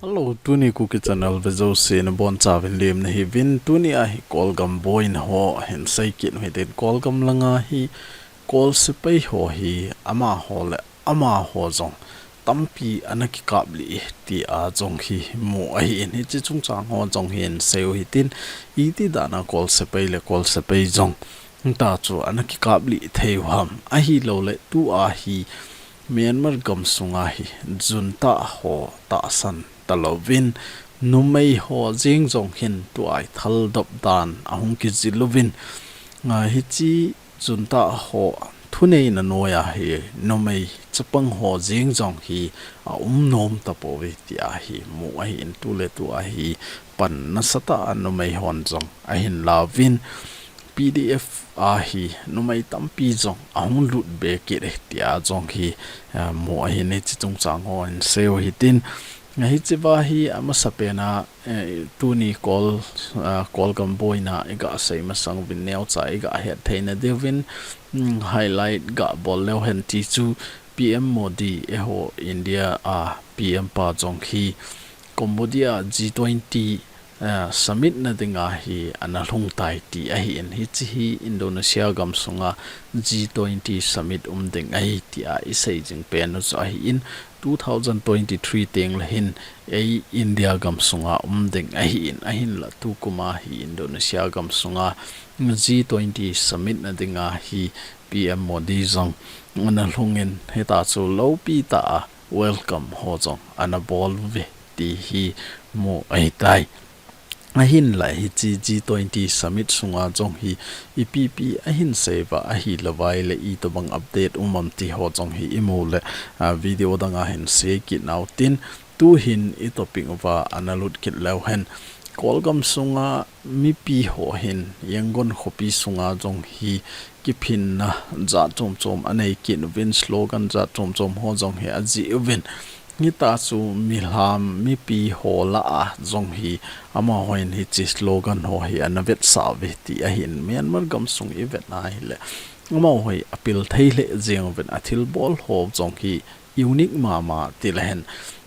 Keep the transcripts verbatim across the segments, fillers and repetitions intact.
Hello, tuni Kuki Channel vejouse nabonchauvin lemna hiuvin. Tuni a hi Kolgam boina ho hinsei kit u hitin, Kolgam langa hi Kol sepai ho hi amaho le amaho jong tampi ana kikaplih e tia jong hi mu ahin, hiche chungchang ho jong hi hinsei u hitin, iti dana Kol sepai le Kol sepai jong ta chu ana kikaplih thei u ham, ahilouleh tua hi Myanmar gamsunga hi junta ho tahsan talouvin, numei ho jeng jong hin tua hi thaldop dan ahung kijil uvin, a, hiche junta ho thuneina noiya hi numei chapang ho jeng jong hi aum nom tapouve tia hi mu ahin, tuletua hi pan nasatah a numei hon jong ahin lauvin, P D F a hi numei tampi jong ahung lut be kit e tia jong hi, a, mu ahin, hiche chungchang ho hinsei u hitin, hiche va hi amasapen a, eh, tuni Kol, a, Kolgam boina iga sei masang uvin neocha iga het theina diuvin, mm, highlight ga bol leu hen ti chu P M Modi eiho India a P M pa jong hi Cambodia G twenty, eh, summit na dinga hi ana lhung tai ti ahin, hiche hi Indonesia gamsunga G twenty summit um ding ahi tia isei jing pen u chu ahin, two thousand twenty-three teng le hin ei India gamsunga um ding ahin, ahinla tukuma hi Indonesia gamsunga G twenty summit na dinga hi P M Modi jong ana lhungin, hita chu lopi tah a welcome ho jong ana bol uve ti hi mu ahitai. Ahinla hiche G twenty summit sunga jong hi ipi ipi ahin sei uva ahilouvai le itobang update um am ti ho jong hi imu le, a, video danga hinsei kit nau tin, tuhin i topic uva ana lut kit leu hen. Kolgam sunga mipi ho hin Yangon khopi sunga jong hi kiphinna jat chom chom anei kit uvin, slogan jat chom chom ho jong hi ajih uvin. Hita chu milham mipi ho lah a jong hi amahon hiche slogan ho hi ana vetsah uve ti ahin, Myanmar gamsung i vet na hile amaho hi apil thei lheh jeng uvin, athilbol ho jong hi unique mama ti le hen.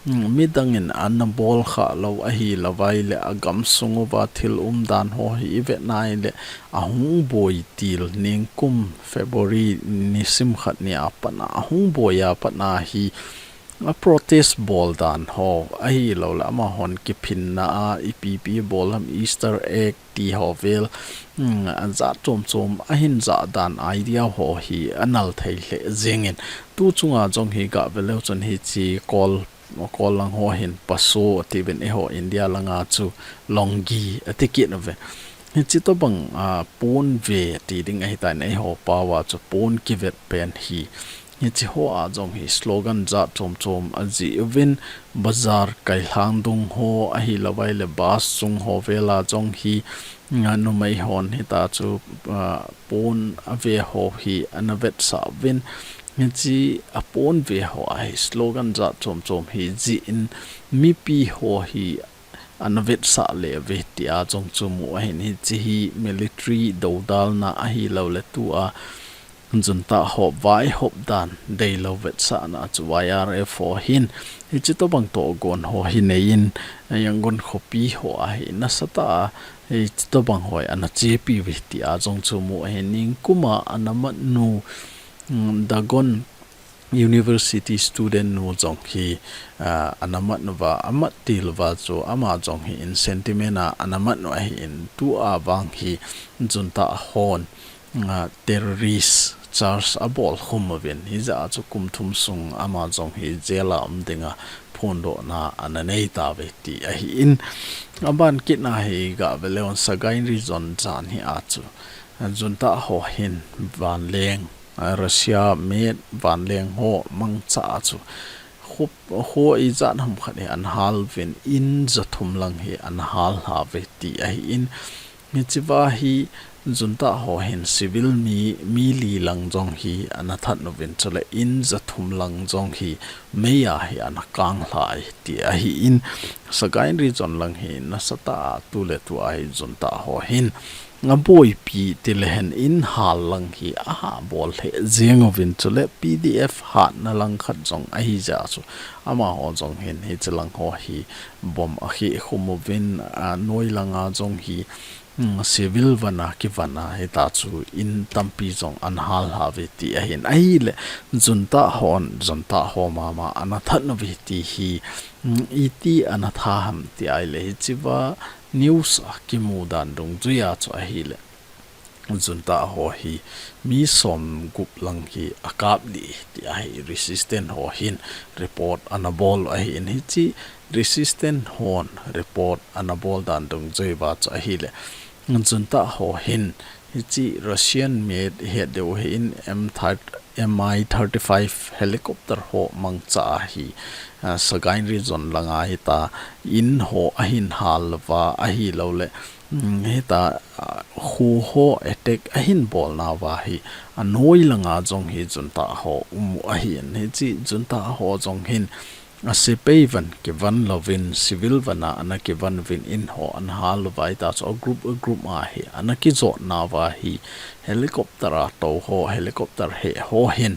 Mm, midang in ana bol kha lou ahilouvai le agamsung uva thil umdan ho hi i vet na hile ahung boi til ningkum February nisim khat ni a pat na, ahung boi a pat na hi a protest bol dan ho ahilouleh amahon kiphinna a ipi ipi bol ham, Easter egg ti ho vel, mm, ajat chom chom ahin jah dan idea ho hi anal thei lheh jengin. Tu chunga jong hi ga ve leu chun hiche Kol, Kol lang ho hin Paso ati uvin, eiho India langa chu Longi ati kit uve. Hiche tobang, a, pon ve ti ding ahitan, eiho pao a chu pon kivet pen hi. Hiche ho a jong hi slogan jat chom chom ajih uvin, bazar kailhang dung ho ahilouvai le bus chung ho vel a jong hi, a, numei hon hita chu, a, pon ave ho hi ana vetsah uvin, hiche apon ve ho a hi slogan jat chom chom hi jih in mipi ho hi ana vetsah lheh uve tia jong chu mu ahin, hiche hi military dodalna ahilouleh tua junta ho vaihop dan deilou vetsahna chu Y R F ho hin hiche tobang tohgon ho hi neiyin, Yangon khopi ho a hi nasatah a hiche tobang ho hi ana chepi uve tia jong chu mu ahin, ningkuma ana mat nu, mm, Dagon University student nu jong hi, ah, ana mat uva, amat til uva chu ama jong hi in sentiment a ana mat u ahin, tua vang hi junta hon, ah, terrorist charge abol khum uvin, hijeh a chu kum thum sung ama jong hi jail a um dinga phondohna ana nei tauve ti ahin. Aban kit na hi ga ve leu hen, Sagaing Region jan hi a chu, ah, junta ho hin vanleng, a, Russia met vanleng ho mangcha a chu kho, kho ijat ham khat hi ana hal uvin, in jathum lang hi ana hal lha uve ti ahin. Hiche va hi junta ho hin civil mi, mi li lang jong hi ana that uvin, chule in jathum lang jong hi mei a hi ana kang lha e ti ahin. Sagaing Region lang hi nasatah a tuletua hi junta ho hin Ngaboipi tilehen in hal lang hi aha bol he jeng uvin chule P D F hatna lang khat jong ahi jeh chu amaho jong hin hiche lang ho hi bomb akhi khum uvin, a, noi langa jong hi, mm, civil vana kivana hita chu in tampi jong an hal hauve ti ahin. Ahile junta hon, junta ho mama ana that nauve ti hi, mm, iti ana tha ham ti ahile hichea news a kimu dan dungjuia chu ahile junta ho hi mi som gup lang hi akap lih ti ahi resistance ho hin report ana bol ahin hiche resistance hon report ana bol dan dungjuiva chu ahile junta ho hin hiche Russian made het deu hin M thirty, M I thirty-five helicopter ho mangcha ahi, ah, Sagaing region langa hita in ho ahin hal uva ahilou le, mm, hita, ah, khu ho attack ahin bol nauva hi, anoi langa jong hi junta ho um u ahin hiche junta ho jong hin, a sepai van kivan louvin, civil vana ana kivan uvin in ho ana hal uva hita chu a group, a group a hi ana kijot nauva hi helicopter a tou ho, helicopter he ho hin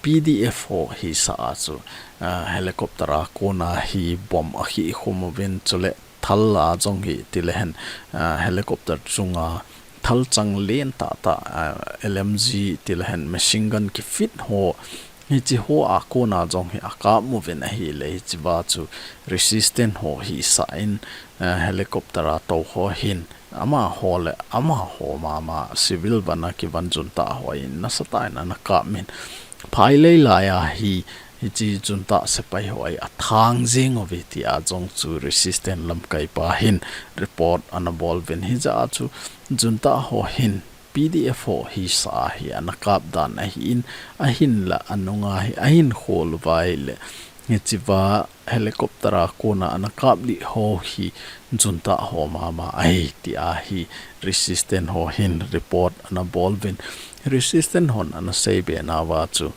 P D F ho hisah a chu, ah, helicopter a kona hi bomb akhi khum uvin chule thal a jong hi tilehen, ah, helicopter chunga thal chang len tah tah, ah, L M G tilehen machine gun kifit ho hiche ho a kona jong hi akap uvin ahile hichea chu resistance ho hisah in, eh, helicopter a tou ho hin amaho le amaho mama civil vana kivan junta ho in nasatah in ana kap in phai lei laiya hi hiche junta sepai ho hi athang jeng uve tia jong chu resistance lamkaipa hin report ana bol uvin hijeh a chu junta ho hin P D F ho hisah a hi ana kap dan ahin, ahinla anunga hi ahin khol uva ahile hichea helicopter a kona ana kap lih ho hi junta ho mama ahi tia hi resistance ho hin report ana bol uvin resistance hon ana seibe nauva chu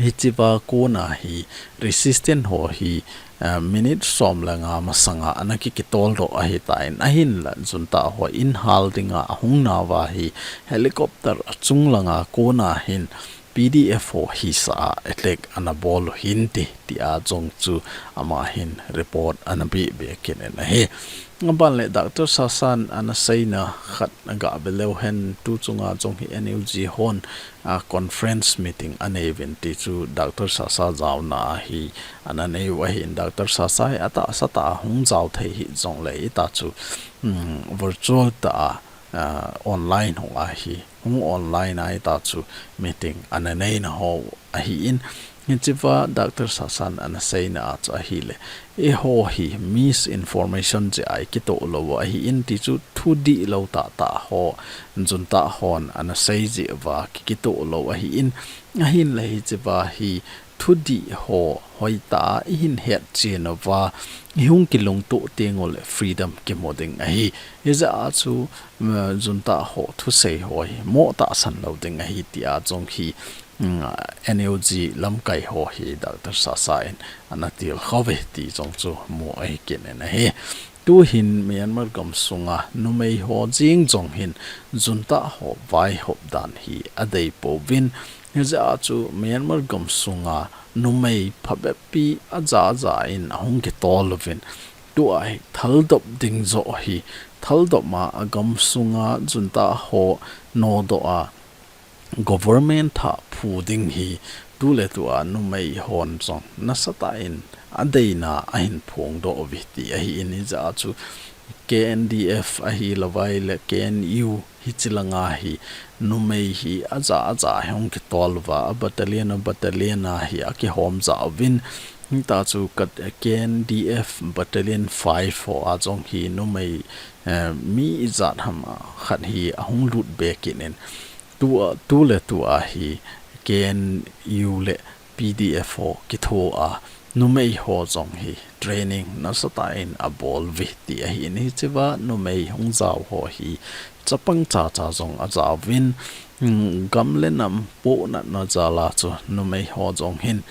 hichea kona hi resistance ho hi, eh, minute som le nga masanga ana kikitol doh ahitan ahinla junta ho in hal dinga ahung nauva hi helicopter achung langa kona hin P D F ho hisah a attack ana bol u hinte tia jong chu ama hin report ana bebe kit in ahi. Aban le Doctor Sasan ana seina khat aga ve leu hen tu chunga jong hi N U G hon, ah, conference meeting anei uvin ti chu Doctor Sasa jaona a hi ana nei u ahin Doctor Sasa hi atahsa tah a hung jao thei hih jongle hita chu, um, virtual tah a, ah, online ho a hi hung online a hita chu meeting ana neina ho ahin, hichea Doctor Sasan ana seina a chu ahile, eiho hi misinformation jeh a i kitoh lou u ahin ti chu thu dihlou tah tah ho, junta hon ana sei jeh uva ki, kitoh lou u ahin, ahinla hichea hi thu dih ho hoitah a i hin hetchen uva, i hung kilungtoh teng uleh freedom kimu ding ahi. Hijeh a chu, um, junta ho thusei ho hi mo tahsan lou ding ahi tia jong hi, um, N U G lamkai ho hi Doctor Sasa in ana tilkhou ve ti jong chu mu ahi kit in ahi. Tuhin Myanmar gamsunga numei ho jeng jong hin junta ho vaihop dan hi adei pouvin, hijeh a chu Myanmar gamsunga numei phabep pi aja ja in ahung kitol uvin, tua hi thaldop ding joh hi, thaldop a agamsunga junta ho nodoh a government thah phu ding hi tuletua numei hon jong nasatah in adeina ahin phongdoh uve ti ahin, hijeh a chu K N D F ahilouvai le K N U hiche langa hi numei hi aja aja hi hung kitol uva, a battalion a battalion a hi akihom jah uvin, hita chu ka, K N D F battalion five ho a jong hi numei, eh, mi ijat ham khat hi ahung lut be kit in, tua, tuletua hi K N U le P D F ho kitho a, numei ho jong hi training nasatah in abol uve ti ahin, hichea numei hung jao ho hi chapang chacha jong ajaovin, mm, gam le nam pohnatna jal a chu numei ho jong hin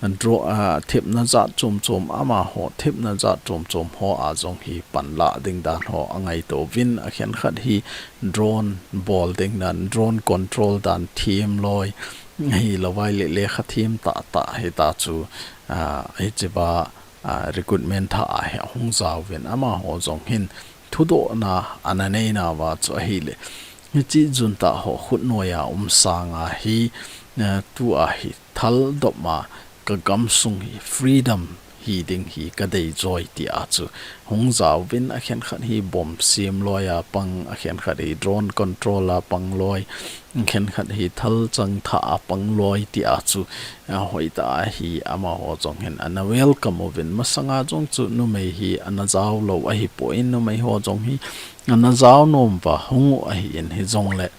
dro-, ah, thepna jat chom chom, amaho thepna jat chom chom ho a jong hi panla ding dan ho angaito uvin, akhenkhat hi drone bol ding dan, drone control dan thiem loi, hilou vai le lekha thiem tah tah hita chu, ah, hichea, ah, recruitment thah a hi ahung jaovin, amaho jong hin thudohna ana nei nauva chu ahile, hiche junta ho khutnoiya um sanga hi, ah, tua hi thaldom a ka gamsung hi freedom hi ding hi ka dei joi tia chu hung jaovin, akhenkhat hi bomb siam loiya pang, akhenkhat hi drone control a pang loi, akhenkhat hi thalchang thah a pang loi tia chu, ah, hoitah a hi amaho jong hin ana welcome uvin, masanga jong chu numei hi ana jao lou ahipoi, numei ho jong hi ana jao nom uva hung u ahin, hijongle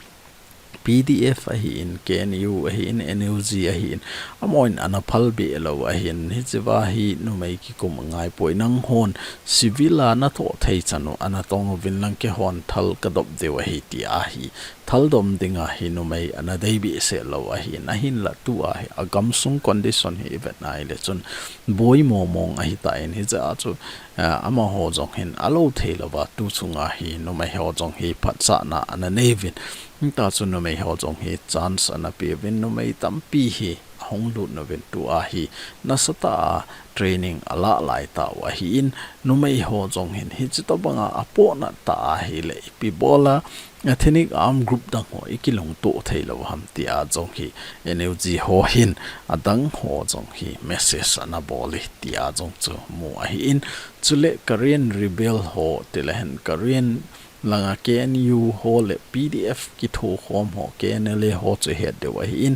P D F ahin, K N U ahin, N U G ahin, amahon ana phalbe lou ahin, hichea hi numei kikum angaipoi, nanghon civil a natoh thei chan u ana tong uvin lang, keihon thal kadop diu ahi tia hi thaldom dinga hi numei ana dei behseh lou ahin, ahinla tua hi agamsung condition hi ivet nai le chun boi momong ahitan, hijeh a chu, ah, amaho jong hin alou thei louva tu chunga hi numei ho jong hi phatsahna ana nei uvin, hita chu numei ho jong hi chance ana pe uvin, numei tampi hi ahung lut nauvin, tua hi nasatah a training ala lai tau ahin, numei ho jong hin hiche tobanga apohnat tah ahile ipi bola ethnic armed group dang ho ikilungto thei lou ham tia jong hi N U G ho hin adang ho jong hi message ana bol e tia jong chu mu ahin, chule Karen rebel ho tile hen Karen langa K N U ho le P D F kithokhom ho, K N L A ho chu het diu ahin,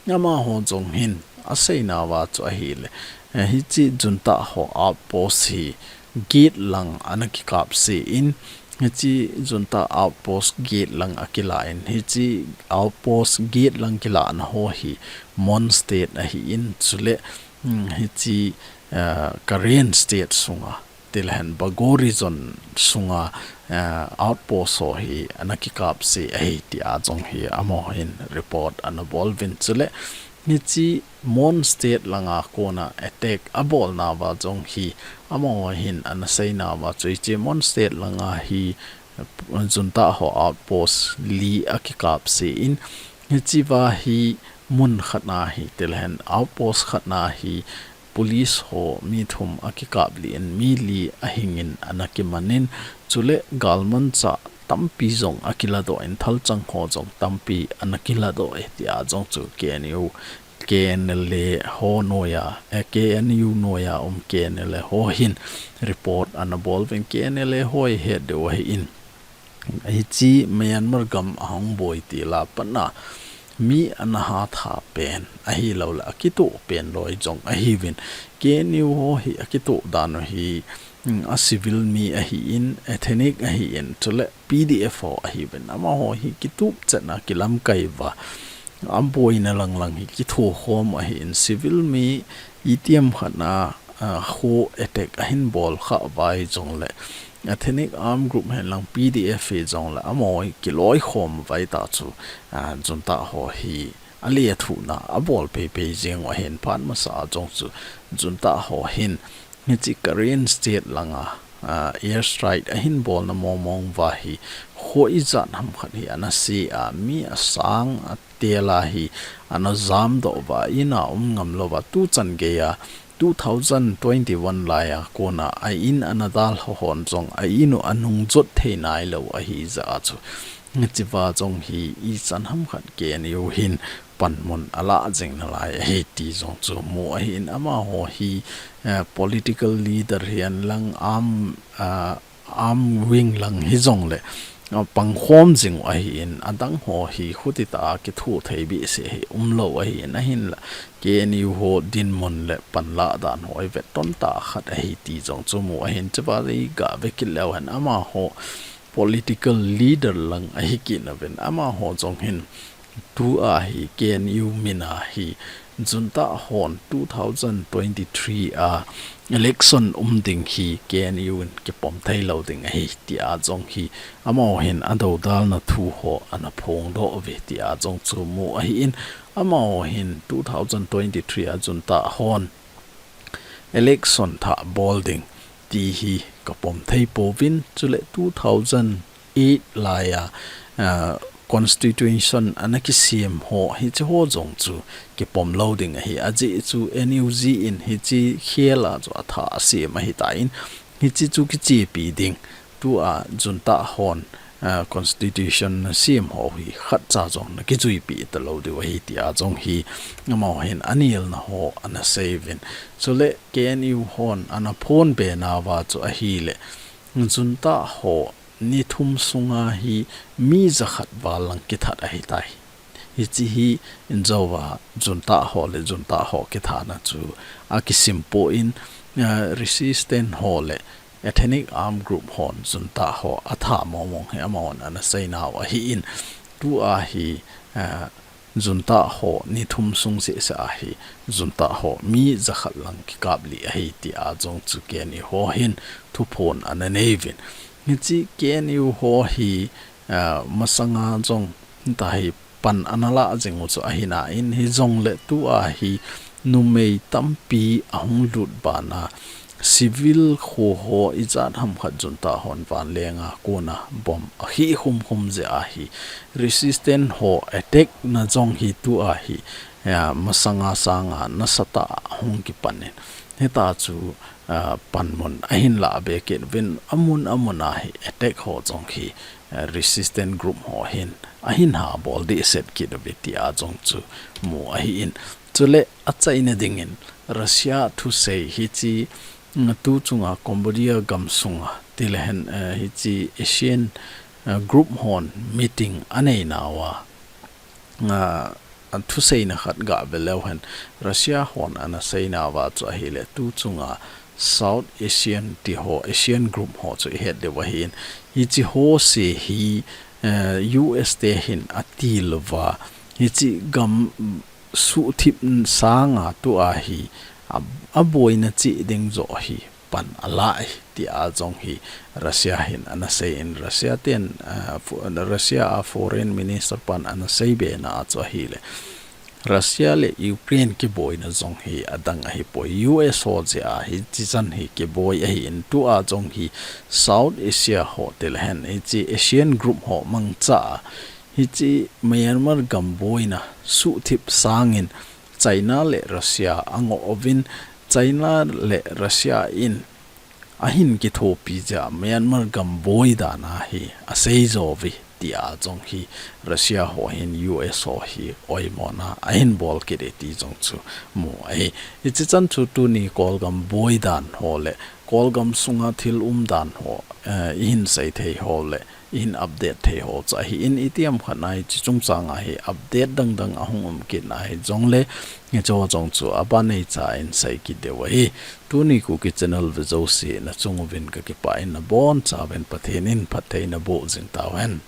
amaho jong hin asei nauva chu ahile, eh, hiche junta ho outpost hi gate lang ana kikapse in, hiche junta outpost gate lang akilan, hiche outpost gate lang kilahna ho hi Mon State ahin, chule, mm, hiche, eh, Karen State sunga, tile hen Bago Region sunga, eh, outpost ho hi ana kikapse ahi tia jong hi amahon report ana bol uvin, chule hiche Mon State langa kona attack abol nauva jong hi amahon ana sei nauva chu hiche Mon State langa hi, eh, junta ho outpost li akikapse in, hichea hi mun khatna hi, tile hen outpost khatna hi police ho mi thum akikap lih in mi li ahingin ana kiman in, chule galmanchah tampi jong akiladoh in, thalchang ho jong tampi ana kiladoh e tia jong chu K N U, K N L A ho noiya, eh, K N U noiya um K N L A ho hin report ana bol uvin, K N L A ho hi het diu ahin, hiche Myanmar gam ahung boi til a pat a mi ana hatha pen ahilouleh akitoh pen loi jong ahiuvin, K N U ho hi akitoh dan u hi, mm, a civil mi ahin, ethnic ahin, chule P D F ho ahiuvin, amaho hi kitup chetna kilamkai uva aboina lang lang hi kithokhom ahin, civil mi itiham khat a, ah, kho attack ahin bol kha uva hijongle, ethnic armed group hen lang P D F hijongle, amaho hi kiloikhom uva hita chu, ah, junta ho hi alethuhna abol peipei jeng u ahin, phat masa a jong chu junta ho hin hiche Karen State langa, ah, air strike ahin bolna mong mong uva hi kho ijat ham khat hi ana se a, mi asang atel a hi ana jamdoh uva, in a um ngam louva, tuchan geiya two thousand twenty-one laiya kona a in ana dalha hon jong a in u anung jot thei nailou ahi jeh a chu, hichea jong hi ichan ham khat K N U hin panmun alah jing nalai ahi ti jong chu mu ahin, amaho hi, eh, political leader hihen lang, armed, ah, armed wing lang hijongle, ah, pangkhom jing u ahin, adang ho hi khuti tah a kithoh thei behseh hi umlou ahin, ahinla K N U ho dinmun le panlah dan ho ivet toh tah khat ahi ti jong chu mu ahin, chea igah ve kit leu hen, amaho political leader lang ahi kit nauvin, amaho jong hin tua hi K N U min a hi Junta hon two thousand twenty-three a election um ding hi K N U in kipom thei lou ding ahi, tia jong hi amaho hin adoudalna thu ho ana phongdoh uve, tia jong chu mu ahin, amaho hin two thousand twenty-three a Junta hon election thah bol ding ti hi kapom thei pouvin, chule two thousand eight lai a, ah, constitution ana kisem ho, hiche ho jong chu kipom lou ding ahi. Ajeh chu N U G in hiche khel a chu athah asem ahitan, hiche chu kichepi ding, tua Junta hon, ah, constitution na sem ho hi khatcha jong na kijuipi talou diu ahi, tia jong hi amaho hin anelna ho ana seiyuvin. Chule K N U hon ana phonbe nauva chu ahile, Junta ho ni thum sunga hi mi jakhat val lang kithat ahitai. Hiche hi injouva Junta ho le Junta ho kithana chu akisim poi, ah, resistance ho le ethnic armed group hon Junta ho atha mongmong hi amahon ana seinau ahin, tua hi, ah, Junta ho ni thum sung seh seh a hi Junta ho mi jakhat lang kikap lih ahi, tia jong chu K N U ho hin thuphon ana neiyuvin. Hiche K N U ho hi, ah, masanga jong tahi pan ana lah jing u chu ahi nain, hijongle tua hi numei tampi ahung lut bana civil kho ho ijat ham khat Junta hon vanlenga kona bomb akhih khum khum jeh a hi resistance ho attack na jong hi tua hi, ah, masanga sanga nasatah a hung kipan in, hita chu, ah, panmun ahin lah be kit uvin, amun amun a hi attack ho jong hi, ah, resistance group ho hin ahin ha bol dehset kit uve, tia jong chu mu ahin. Chule achaina dingin Russia thusei hiche, mm, tu chunga Cambodia gam sunga tilehen, eh, hiche ASEAN, eh, group hon meeting anei nauva, ah, athuseina khat gave leu hen, Russia hon ana seinauva chu ahile, tu chunga South Asian ti ho, ASEAN group ho chu ihet diu ahin, hiche ho se hi, eh, U S te hin atil uva, hiche gam suhthip sanga tua hi, a, aboina cheh ding joh hi pan alah e, tia jong hi Russia hin ana seiyin, Russia ten, ah, fo-, Russia a foreign minister pan ana seibe na a chu ahile, Russia le Ukraine kiboina jong hi adang ahipoi, U S ho jeh a hiche chan hi kiboi ahin, tua jong hi South Asia ho tilehen hiche ASEAN group ho mangcha a hiche Myanmar gam boina suhthip sangin China le Russia angoh uvin, China le Russia in ahin kithopi jeh a Myanmar gam boi dan a hi asei jo uve, tia jong hi Russia ho hin U S ho hi oimona ahin bol kit e ti jong chu mu ahi. Hiche chan chu tuni Kawlgam boi dan ho le Kawlgam sunga thil um dan ho, eh, ihin sei thei ho le ihin update thei ho chu ahin, itiham khat na hiche chungchang a hi update dang dang ahung um kit na hijongle, hicheho jong chu aban neicha in sei kit diu ahi. Tuni Kuki channel ve jouse nachung uvin kakipah in, nabonchauvin Pathen in phatthei naboh jing tauhen.